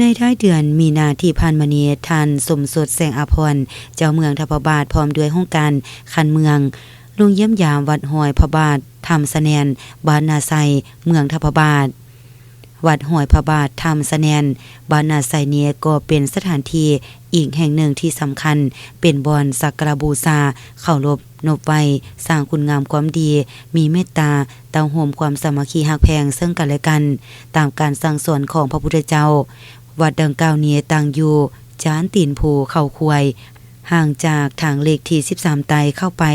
ໃນທ້າຍເດືອນມີນາທີ່ຜ່ານມານີ້, ທ່ານ ສົມສົດ ແສງອາພອນ ເຈົ້າເມືອງທ່າພະບາດ ພ້ອມດ້ວຍຫ້ອງການຂັ້ນເມືອງ ລົງຢ້ຽມຢາມວັດຫ້ອຍພະບາດ ຖ້ຳສະແໜນ ບ້ານນາໄຊ ເມືອງທ່າພະບາດ. ວັດຫ້ອຍພະບາດ ຖ້ຳສະແໜນ ບ້ານນາໄຊນີ້ ກໍເປັນສະຖານທີ່ອີກແຫ່ງໜຶ່ງທີ່ສຳຄັນ, ເປັນບ່ອນສັກກາລະບູຊາ, ເຄົາລົບ ນົບໄຫວ້, ສ້າງຄຸນງາມຄວາມດີ, ມີເມດຕາ, ເຕົ້າໂຮມຄວາມສາມັກຄີຮັກແພງເຊິ່ງກັນແລະກັນ, ຕາມການສັ່ງສອນຂອງພະພຸດທະເຈົ້າ. ວັດດັ່ງກ່າວນີ້ຕັ້ງຢູ່ຈານຕີນພູເຂົາຄວາຍ, ຫ່າງຈາກທາງເລກທີສິບສາມໃຕ້ເຂົ້າໄປ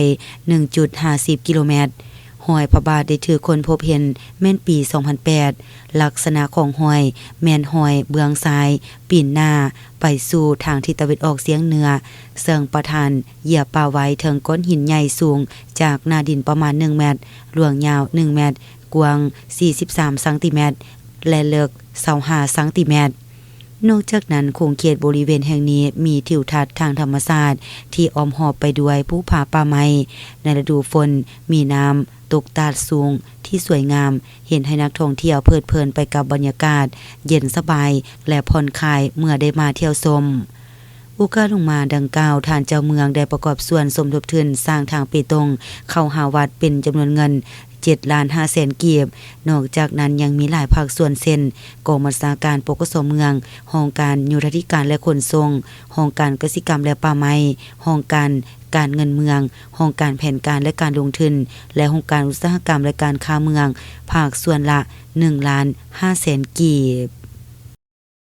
ໜຶ່ງຈຸດຫ້າສິບກິໂລແມັດ. ຫ້ອຍພະບາດໄດ້ຖືກຄົ້ນພົບເຫັນແມ່ນປີສອງພັນແປດ. ລັກສະນະຂອງຫ້ອຍແມ່ນຫ້ອຍເບື້ອງຊ້າຍ ປີນໜ້າໄປສູ່ທາງທິດຕາເວັນອອກສຽງເໜືອ, ເຊິ່ງປະທານເຫຍື່ອປາໄວ້ເທິງກ້ອນຫີນໃຫຍ່ສູງຈາກໜ້າດິນປະມານໜຶ່ງແມັດ, ລວງຍາວໜຶ່ງແມັດ, ກວ້າງສີ່ສິບສາມຊັງຕີແມັດ ແລະ ເລິກຊາວຫ້າຊັງຕີແມັດ. ນອກຈາກນັ້ນ, ຂົງເຂດບໍລິເວນແຫ່ງນີ້ມີທິວທັດທາງທຳມະຊາດທີ່ອ້ອມຮອບໄປດ້ວຍພູຜາປ່າໄມ້. ໃນລະດູຝົນ, ມີນ້ຳຕົກຕາດສູງທີ່ສວຍງາມ, ເຮັດໃຫ້ນັກທ່ອງທ່ຽວເພີດເພີນໄປກັບບັນຍາກາດເຢັນສະບາຍ ແລະ ຜ່ອນຄາຍເມື່ອໄດ້ມາທ່ຽວຊົມ. ໂອກາດລົງມາດັ່ງກ່າວ, ທ່ານເຈົ້າເມືອງໄດ້ປະກອບສ່ວນສົມທົບທຶນສ້າງທາງເປຕົງເຂົ້າຫາວັດເປັນຈຳນວນເງິນເຈັດລ້ານຫ້າແສນກີບ. ນອກຈາກນັ້ນຍັງມີຫຼາຍພາກສ່ວນເຊັ່ນ ກອງບັນຊາການ ປກສ ເມືອງ, ຫ້ອງການໂຍທາທິການ ແລະ ຂົນສົ່ງ, ຫ້ອງການກະສິກຳ ແລະ ປ່າໄມ້, ຫ້ອງການການເງິນເມືອງ, ຫ້ອງການແຜນການ ແລະ ການລົງທຶນ ແລະ ຫ້ອງການອຸດສາຫະກຳ ແລະ ການຄ້າເມືອງ ພາກສ່ວນລະໜຶ່ງລ້ານຫ້າແສນກີບ.